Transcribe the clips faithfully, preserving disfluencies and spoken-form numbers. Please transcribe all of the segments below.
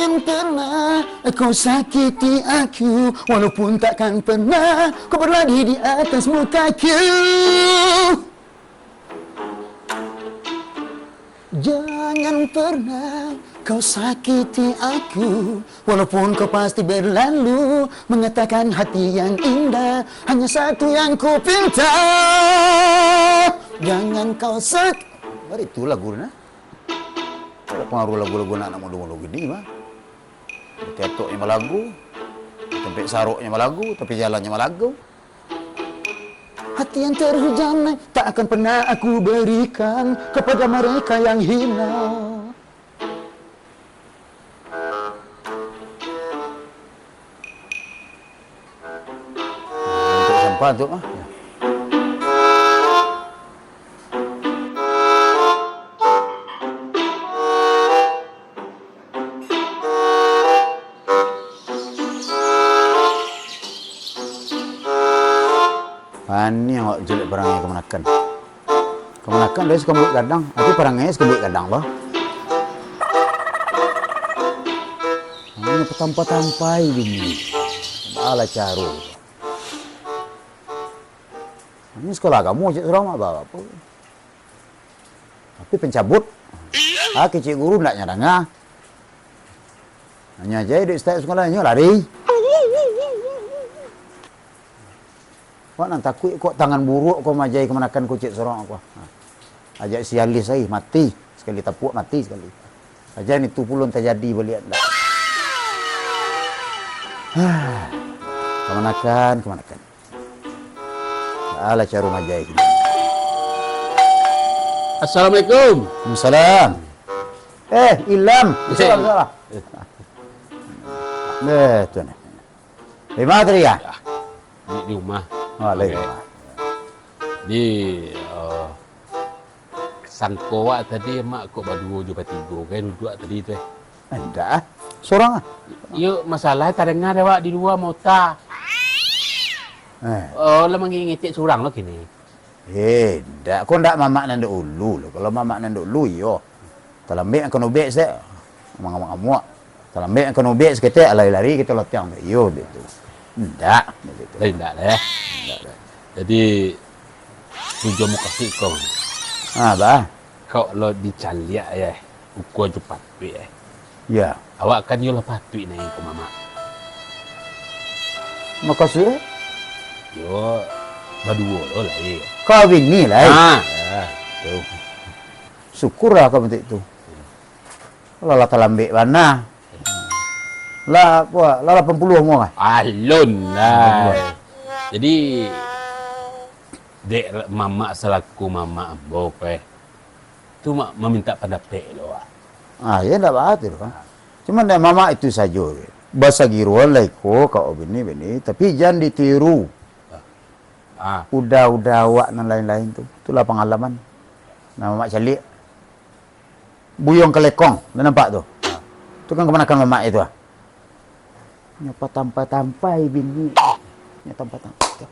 Pernah kau sakiti aku, walaupun takkan pernah kau berlari di atas mukaku. Jangan pernah kau sakiti aku, walaupun kau pasti berlalu mengatakan hati yang indah, hanya satu yang ku pinta. Jangan kau sak-, Bari tu lagu tu nah. Ada pengaruh lagu-lagu anak-anak muda-muda gini, mah. Di tetoknyo malagu, di tampek saroknyo malagu, tapi jalannyo malagu. Hati yang terhujam tak akan pernah aku berikan kepada mereka yang hina. Untuk sampah tu, ah. Bani awak jelek parangai kamanakan. Kamanakan lai sakambuik gadang, tapi parangai sakambuik gadang lo. Hanyo patampa-tampai bini. Alah caro. Ini sekolah kamu, cik surang mak ba-, apa? Tapi pencabut. Ah, kecik guru ndak nyadanga. Hanya aja dek ustaz sekolah, nyo lari. Kok nan takuik kok tangan buruk kok majai kamanakan kok cik surang kok. Ajak sialis ai, mati. Sekali tapuak, mati sekali. Aja ni tu pulun tajadi baliak ndak. Kamanakan, kamanakan. Alah, caro majai. Assalamualaikum. Waalaikumsalam. Eh, Ilam. Eh. Salam, salam. Eh, tu ni. Di mana tadi ya? Di, di rumah. Oh, di rumah. Di, eh, Sangko awak tadi, mak, kok baduo jo batigo, kan, duduak tadi tu, eh? Indak, ah. Surang, ah. Iyo, masalah tadanga dek awak di lua mota. Eh. Oh, lah mangecek surang lo kini. Eh, indak. Kok indak mamak nan dulu lo. Kalau mamak nan dulu, iyo. Talambek kan ubek sek. Mangamuak-ngamuak. Talambek kan ubek saketek, lari-lari kito lotiang. Iyo, dek tu. Indak, dek tu. Lah indak lah, eh. Indak lah. Jadi, tujuan mukasuik ko. Ah, bah. Kok lo dicaliak, eh, ukua jo patuik, eh. Ya. Awak kan iyo lah patuik nai ko mamak. Mukasuik, eh? Yo, baduo lo lah, eh. Kau bini lah, eh. Ah. Ya, tu. Syukurlah kau bantuak tu. Lah, lah talambek bana. Lah, apo, lah lapan puluah umua kah? Alun lah. Lapan puluah. Jadi, dek mamak salaku mamak ambo ko, eh. Tu mak mamintak pandapek lo, ah. Ah, ya, ndak baa tu, kan. Cuma dek mamak itu sajo. Basagiroan lah iko, kau bini-bini, tapi jan ditiru. Ah. Uda-uda awak nan lain-lain tu. Itulah pangalaman. Nah, mamak caliak. Buyuang Kelekong, lah nampak tu? Ha. Tu kan kamanakan mamak itu, ah. Nyo patampai-tampai bini. Nyo tampai-tampai.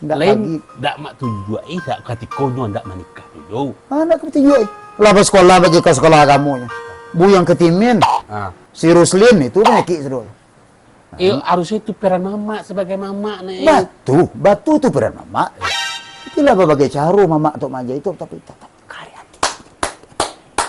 Ndak lain lagi. Ndak mak tunjuak, eh, dak katiko nyo ndak manikah tu, Jo. Ah, ndak katunjuak, eh. Lah basekolah bagi ka sekolah agamo nyo. Buyuang Ketimin. Ha. Si Ruslin itu panyakik sudah. Iyo, harusnyo itu peran mamak sabagai mamak, Nek. Batu, batu tu peran mamak. Itulah babagai caro mamak tu maaja itu, tapi tatap kareh ati.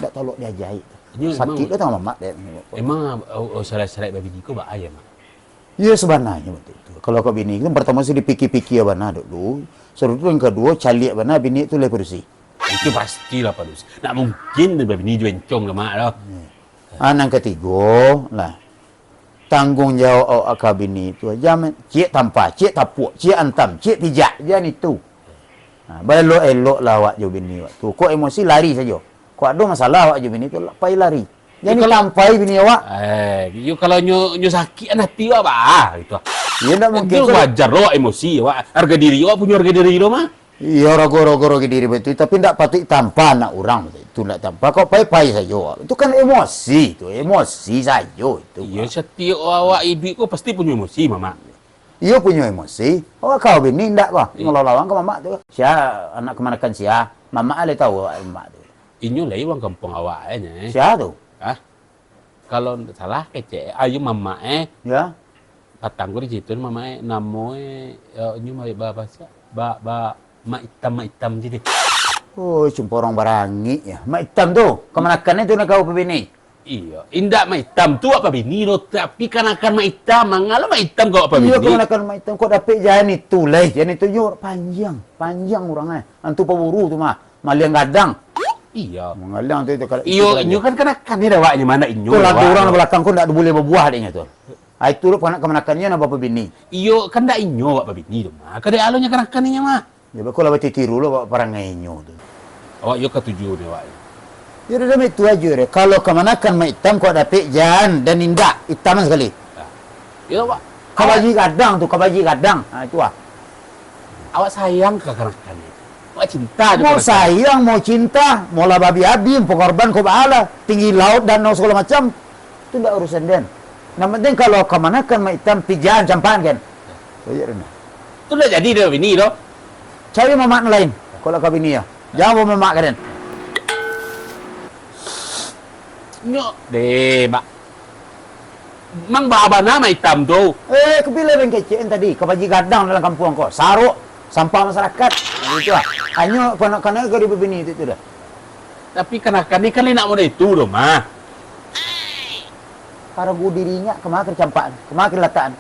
Ndak tolok diajai. Sakik tu tangan mamak, dek. Emang, oh, oh, syarat-syarat babini ko baa, Mak? Iyo, sabananyo batua tu. Kalau kau bini tu, partamo mesti dipikia-pikia bana dulu. Sudah tu, yang kaduo, caliak bana bini tu lai padusi. Itu pastilah padusi. Ndak mungkin babini jo encong ka mak tu. Iyo. Ah, nan katigo lah. Tangguang jawab awak ka bini tu, jan ciek tampa, ciek tapuak, ciek antam, ciek pijak, jan itu. Ha, baelok-eloklah awak jo bini awak tu. Kok emosi, lari sajo. Kok ado masalah awak jo bini tu, pai lari. Jan ditampai bini awak. Eh, yo kalau nyo, nyo sakik ati awak, bah, gitu. Yo ndak mungkin. Itu wajar lo awak emosi, awak. Harga diri awak punyo harga diri lo mah. Iyo, rago-rago diri batua, tapi ndak patuik tampa anak urang, itu ndak tampa. Kok pai-pai sajo. Itu kan emosi tu, emosi sajo itu. Iyo, satiok awak iduik ko pasti punyo emosi, Mamak. Iyo, punyo emosi. Awak kau bini ndak ko? Iyo. Ngalawang ka mamak tu. Sia anak kamanakan sia? Mamak lai tau awak mamak tu. Inyo lai urang kampuang awak, eh, nyo, eh. Sia tu? Hah? Kalau ndak salah kecek, ayo mamak, eh. Ya. Patang ko di situ mamak, eh. Namo, eh, eh, inyo ba, ba, ba, ba, ba, Mak Itam, Mak Itam tadi. Oh, sumpah urang barangik ya. Mak Itam tu, kamanakan tu nak kau pabini? Iyo, indak Mak Itam tu awak pabini doh, tapi kanakan Mak Itam, mangalo Mak Itam kau awak pabini? Iyo, kamanakan Mak Itam, kok dapek jan itu lai, jan itu nyo panjang, panjang urang eh. Antu paburu tu mah, maliang gadang. Iyo. Mangaliang tu, tu kalau Iyo, itu inyo kan kanakan ni dah awak ni, mana inyo Kok lah dah urang awak. Balakang kau ndak buliah babuah dek inyo tu. Ah, itu lo kamanakan-kanannyo nak bapabini. Iyo, kan ndak inyo awak pabini tu mah. Kadai alonyo kanakan inyo mah. Ya, beko lah batitiru lo parangai inyo tu. Awak iyo katuju ni awak ni. Ya udah, demi itu ajo deh. Kalau kamanakan Mak Itam kok dapek jan dan indak, itaman sakali. Nah. Iyo, Pak. Kabaji gadang tu, kabaji gadang. Ha, itu ah. Awak sayang ka kamanakan ni. Awak cinta jo Mau kamanakan. Sayang, mau cinta, mau lah babi-abi, pengorban kok baalah. Tinggi laut, danau segala macam. Tu ndak urusan den. Nan penting kalau kamanakan Mak Itam, pi jan campakan. Baik, Rena. Tu ndak jadi dah bini tu. Cari mamak nan lain. Kalau ka bini ya. Jangan bawa mamak ka den. Nyok deh, Mak. Mang baa bana Mak Itam tu. Eh, kapilo den kecek tadi, kabaji gadang dalam kampuang ko. Sarok, sampah masyarakat. Nah, itu lah. Hanyo kanak-kanak ka dibabini itu, itu dah. Tapi kanakan ni kan lai nak model itu doh, mah. Paragu diri inyo, kama ka dicampak, kama ka dilatakan.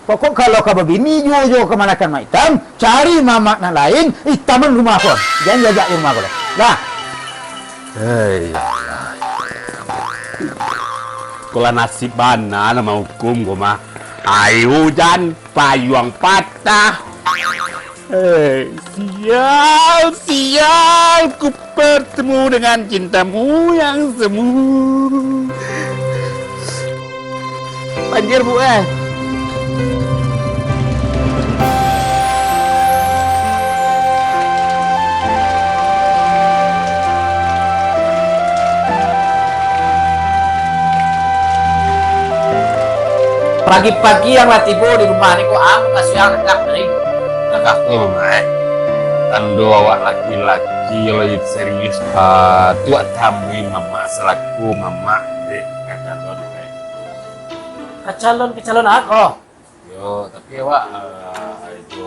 Pokok kalau ka babini juo jo kamanakan Mak Itam, cari mamak nan lain, itaman rumah ko. Jan jajak di rumah ko. Dah. Hei. Ko lah nasib bana lah mahukum ko mah. Aia ujan, payuang patah. Eh, sial, sial, ku bertemu dengan cintamu yang semu. Banjir, Bu, eh. Pagi-pagi yang lah tibo di rumah ni, kok ang kasiang agak kering. Agak ko, Mamak, eh. Tando awak laki-laki lo serius. Ah, tuak tambui Mamak salaku Mamak dek kacalon, eh. Kacalon, kacalon ako? Yo, tapi awak, eh, itu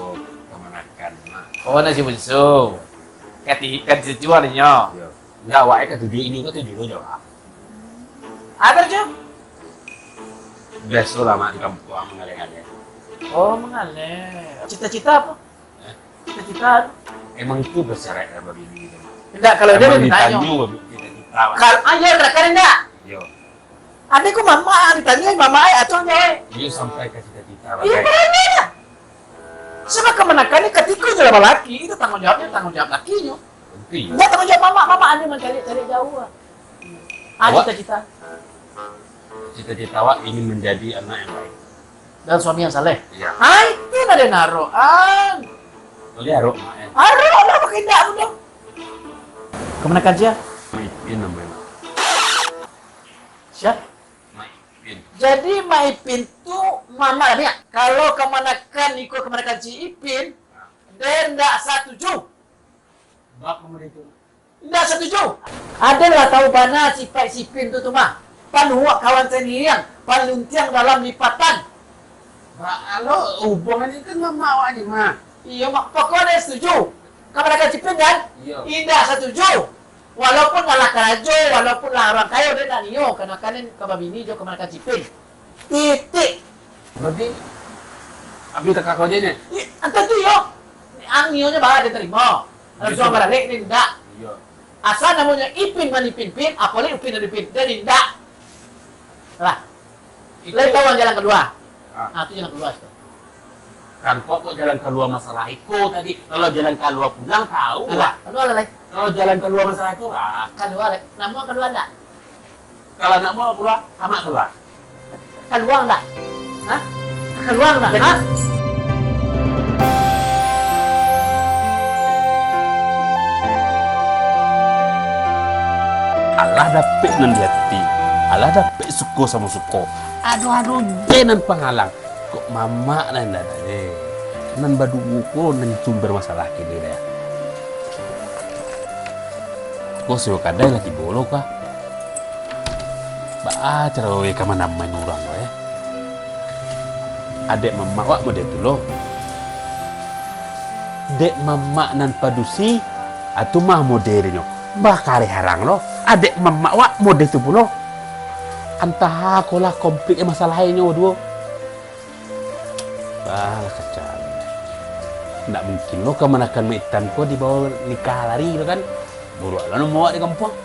kamanakan, Mak. Oh, nasi bunsu. Kati, kati jual inyo. Yo. Enggak, awak, eh, katuju inyo, katuju lo jawab. Ada, Cuk? Biaso lah, Mak, di kampuang mangaleh-ngaleh. Oh, mangaleh. Cita-cita apa? Eh? Cita-cita apa? Emang itu bersyarat lah babini itu, Mak. Enggak, kalau dia Emang ditanyo. Ditanyo babini cita-cita, Mak. Kal-, ah, iya, kan enggak? Yo. Ade ko mamak, ditanyo mamak, eh, atau enggak, eh? Iyo, sampai ka cita-cita, Mak. Iya, barani lah. Sebab kamanakan ni katiko je lah balaki, itu tanggung jawabnya, tanggung jawab lakinyo. Tentu, iyo. Enggak tanggung jawab mamak, mamak ade mancari-cari jauh lah. Ah, Awak? Cita-cita. Cita-cita awak ingin menjadi anak yang baik. Dan suami yang saleh. Iya. Ai, itu lah dia naruh. Ah. Boleh arok, Mak, ya? Arok lah, pakai indak pun tu. Kamanakan sia? Mak Ipin namanya, Mak. Sia? Mak Ipin. Jadi, Mak Ipin tu mamak lah, Mak. Kalau kamanakan ikut kamanakan si Ipin, dia ndak satuju. Bak kamu itu. Indak satuju. Aden lah tahu bana sipaik si Ipin tu, tu mah. Panuak kawan sandirian, paluntiang dalam lipatan. Ba, alo, hubungan itu kan mamak awak ni, mah. Iyo, mak. Pokoknya satuju. Kamanakan si Ipin, kan? Iyo. Indak satuju. Walaupun lah karajo, walaupun lah urang kayo, dia ndak nio, kamanakan ka babini jo kamanakan si Ipin. Titik. Berarti, abih takah kau je ni? Ih, antah tu yo. Ang nio nyo bah dia tarimo. Kalau Gitu. Suang baralek ni ndak. Iyo. Asal namonyo Ipin manipin-pin, apolek Upin manipin, dia ni ndak. Lah. Itu Lain tahu jalan keluar. Ah. Ah, tu jalan keluar tu. Kan kok, kok jalan keluar masalah iko tadi. Kalau jalan keluar pulang, tahu Alah, lah. Keluar lah, Lai. Kalau jalan keluar masalah itu, ah. Keluar, Lai. Namuah keluar ndak? Kalau nak mau keluar, amak keluar. Keluar ndak? Hah? Keluar ndak? Hah? Alah dapek nan di ati, alah dapek suko samo suko. Aduh, aduh, je nan pangalang. Kok mamak nan ndak ado, eh? Nan baduo ko nan sumber masalah kini, deh. Ko sewa kadai lah tibo lo kah? Baa caro weh ka manamai urang ko, eh? Adek mamak wak model tu lo. Dek mamak nan padusi, atu mah modelnyo. Bakareh arang lo. Adek mamak wak model tu pulo. Antah akolah konfliknyo masalahnyo duo. Bah, lah kacau. Ndak mungkin lo kamanakan Mak Itam ko dibawa nikah lari lo kan. Buruak lah namo awak di kampuang.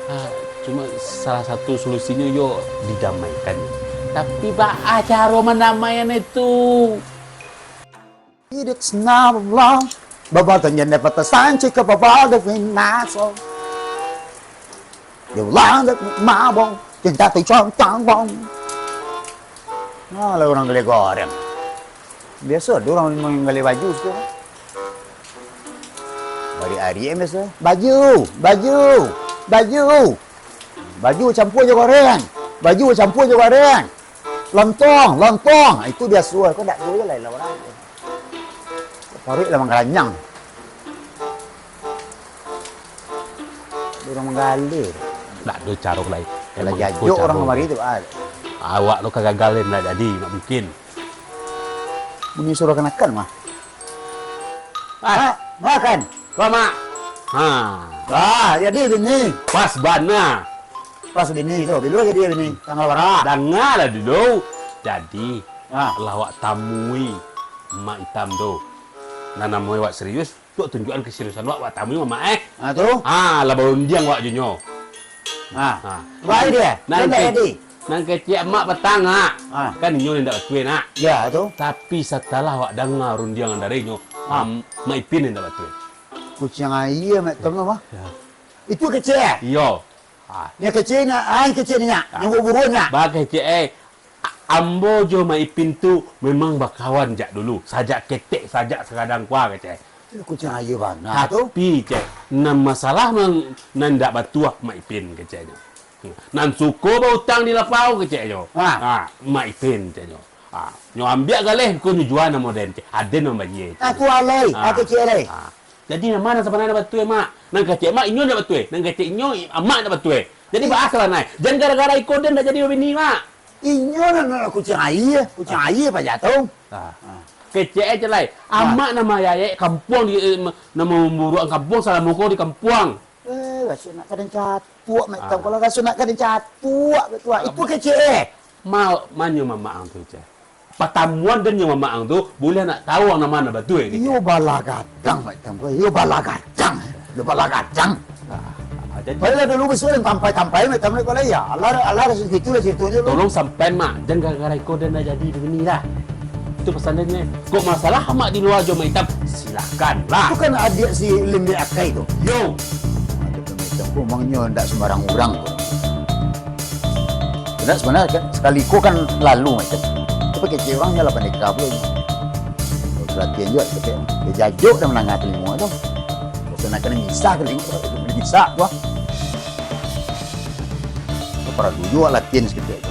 Ah, cuma salah satu solusinyo yo didamaikan. Tapi baa caro mandamaian itu? Iduik senang pulang, babatang yang dapat tersanci ke babal dan finaso. Dia ulang dan mabong, cinta tu cang-cang bong. Nah, lah urang gali goreng. Biaso ado urang manggali baju situ. Bari ari biaso. Baju, baju, baju. Baju campua jo goreng. Baju campua jo goreng. Lontong, lontong. Itu biaso. Kok ndak tu je lah, lah urang. Paruik lah manggalanyang. Urang manggaleh. Ndak ado caro lain. Kalau jajo urang kamari tu, ah. Awak tu ka gagal, ndak jadi, ndak mungkin. Bunyi suruah kanakan mah. Ah, makan. Lama. Ha. Ah, jadi bini. Pas bana. Pas bini tu, bilo jadi bini. Tanggal bara? Danga lah dulu. Jadi, ah, lah awak tamui Mak Itam tu. Nan namo awak serius, tu tunjuakan keseriusan awak, awak tamui mamak, eh. Ah, tu? Ah, lah barundiang awak jo nyo. Ah. Ah. Baik dia. Nan ke-, nan kecek amak patang, ah. Ah. Kan inyo nan indak batue, nak. Ya, tu. Tapi satalah awak danga rundiangan dari inyo, ah, am-, Mak Ipin nan indak batue. Kuciang aia, Mak Itam tu, mah. Ya. Itu kecek, eh? Iyo. Ah. Nyo kecek nyo, ah, kecek nyo, nyo buruak-buruak nyo. Ba kecek, eh. A-, ambo jo Mak Ipin tu memang bakawan jak dulu, sajak ketek, sajak sakadang kua, kecek. Kuciang aia bana tu. Tapi, cek, nan masalah nan, nan indak batuah Mak Ipin, keceknyo. Nan suko bautang di lapau, keceknyo. Ha. Ha, Mak Ipin, keceknyo. Ha, nyo ambiak galeh, ko nyo jua namo den, cek. Aden mambayia, cek. Aku alai, ha, aku cek alai. Ha. Jadi, nan ma nan sabananyo batue, Mak? Nan kecek Mak, inyo indak batue. Nan kecek inyo, Amak indak batue. Jadi, baa salah nai. Jan gara-gara iko den indak jadi babini, Mak. Inyo nan, nan kuciang aia, kuciang aia paja tu. Ah. Ah. Kecek e, cek lai. Ah. Amak nan mayayak kampuang di, eh, ma-, nan mamburuak kampuang, salamo ko di kampuang. Eh, raso nak ka den catuak, Mak Itam. Ah. Kalau raso nak ka den catuak, Mak Tuan. Itu kecek e. Ma-, manyo mamak ang tu, cek. Patamuan den jo mamak ang tu, buliah nak tau ang nan ma nan batue, kecek. Iyo balah gadang, Mak Itam. Iyo balah gadang. Iyo balah gadang. Ah, jadi. Baiklah dulu bisuak den tampai-tampai, Mak Itam, ko lai, ya. Alah, alah, situ lah, situ je. Tolong sampaian, Mak. Jan gara-gara iko den ndak jadi babini lah. Itu pasan den, eh. Kok masalah Amak di lua jo Mak Itam, silakan lah. Itu kan adiak si Lim dek Akai tu. Yo. Aduh, Mak Itam, kok mamaknyo ndak sembarang urang tu. Ndak, sabananyo kan, sakali ko kan lalu, Mak Itam. Tapi kecek urang nyo lah pandeka pulo. Perhatian juo, tapi dia jajok dah mandanga talingo tu. Raso nak ka den gisah talingo, bisa tu, ah. Paralu juo latihan saketek tu.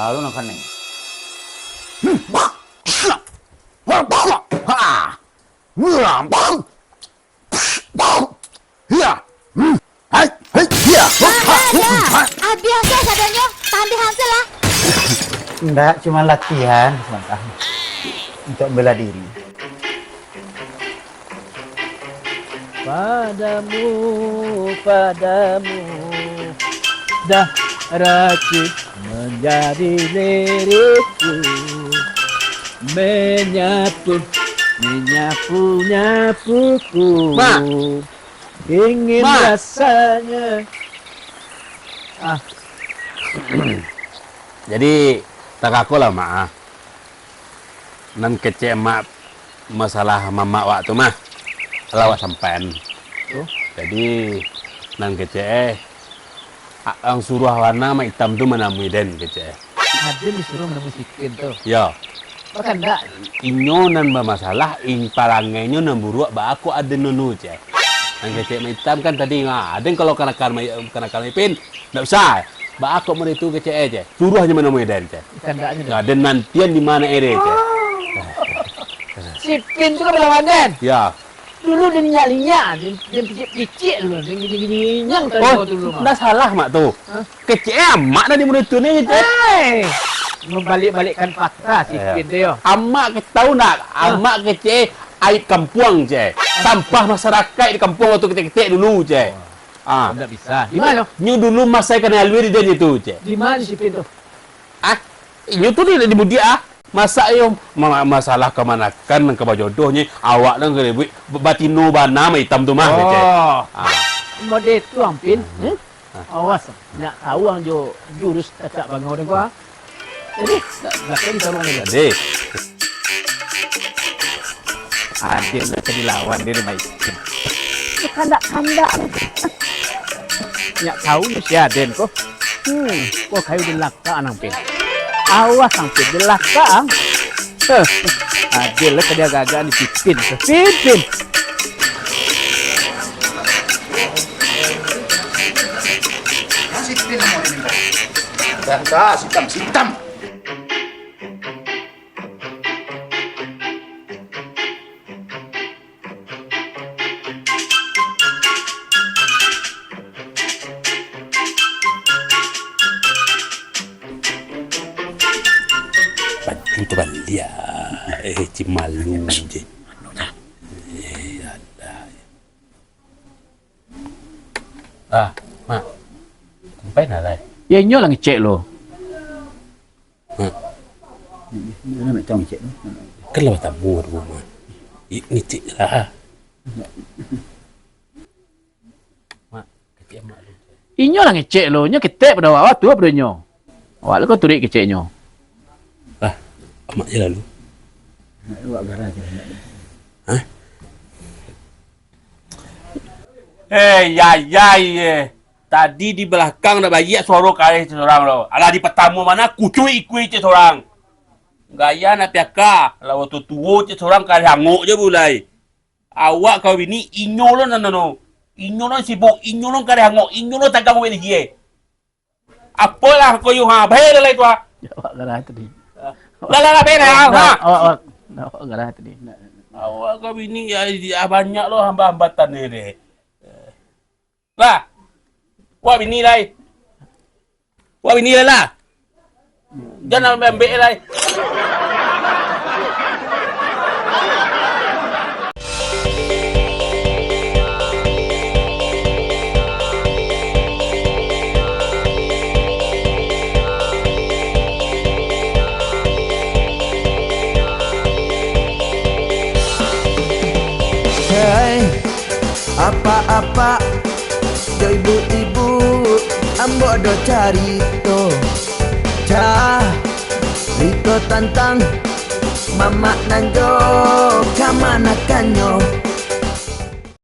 Lalu nak kanai. Ha. Ya. Hmm. Hai, hai, ya. Dah, dah, dah. Abih hansel sadonyo. Tahan hansel lah. Ndak, cuma latihan samantaro. Untuk membela diri. Padamu, padamu. Dah racik menjadi lirikku. Menyapu, menyapu-nyapuku. Mak. Ingin Mak. Rasanya. Ah. Jadi, takakolah, Mak, ah. Nan kecek Mak masalah mamak wak tu mah. Lah wak sampaian. Oh. Jadi, nan kecek eh, a-, ang suruah bana Mak Itam tu manamui den kecek eh. Aden disuruah manamui si Ipin tu? Yo. Bakandak? Inyo nan bamasalah, ing-, parangainyo nan buruak, baa kok aden nunu, cek. Nan kecek Mak Itam kan tadi, ah, aden kalau kanakan Mak-, kanakan Mak Ipin, ndak usah. Baa kok model tu kecek eh, cek. Suruah je manamui den, cek. Bakandaknyo tu? Nah, den nantian di ma ere, cek. Si Ipin tu kan balawan den? Yo. Dulu den linyak-linyak, den, den picik-picik dulu, den gini-gini nyang tadi. Oh, dulu, Mak. Ndak salah, Mak, tu. Hah? Kecek eh amak dah di murid tu ni, kecek. Eh, membalik-balikkan fakta si Ipin tu, yo. Amak ke-, tahu ndak? Hah? Amak kecek eh aib kampuang, cek. Sampah masyarakat di kampuang waktu ketek-ketek dulu, cek. Ah. Ndak bisa. Di ma? Nyo dulu masai kanai alui di den itu, cek. Di ma si Ipin tu? Ah, inyo tu di, di mudiak, ah. Masak iyo ma-, masalah kamanakan nan ka bajodoh nyo, awak nan ka ribuik, ba-, batino bana Mak Itam tu mah, kecek. Oh. Ah. Mode tu, Ampin. Hmm? Awas, ndak tahu ang jo jurus cacak bangau den ko, ah. Jadi, ndak, ndak tahu di taruang ni. Jadi. Aden lah ka dilawan dek Mak Ipin. Kandak-kandak. Nyak tahu ni si Aden ko. Hmm, ko kayu dilakak nang Pin. Awas ang Pin, dilakak ang. Heh, Aden lah ka diagak-agak ni si Pin. Si Pin. Nah, si Pin mau ini, Bang. Bangka, sitam, sitam. Baju tabaliak, eh, cimalu je. Eh, alah. Ah, Mak. Sampai nah, lai. Ya, inyo lah ngecek lo. Mak. Inyo lah macam ngecek lo. Kan lah batamu tu, Mak. I-, ngecek lah. Mak, kecek Mak lo. Inyo lah ngecek lo, inyo ketek pado awak, awak tu pado inyo. Awak lo ka turuik keceknyo. Lah, Amak je lalu. Awak garah je. Hah? Eh, yai, yai, eh. Tadi di balakang ndak baiak suaro kareh cek sorang lo. Alah di patamo mano kucuik ikua cek sorang. Gaya nak piaka, lawa tuo-tuo cek sorang kareh angok je bulai. Awak ka babini, inyo lo nan nano. Inyo lo sibuk, inyo lo kareh angok, inyo lo tagang wek lihie. Apolah koyo ha, bae lah lai tu ha. Ya, awak garah tadi. Lah, lah, lah, bae lah, ha. Awak, awak, awak garah tadi. Awak ka babini, ya, ya, banyak lo hamba-hambatan ni deh. Lah. Wak bini lai. Wak bini lai lah. Jan ambek-ambek lai. Hei, apak-apak, jo ibu-ibu, ambo ado carito. Carito tantang mamak nan jo kamanakannyo.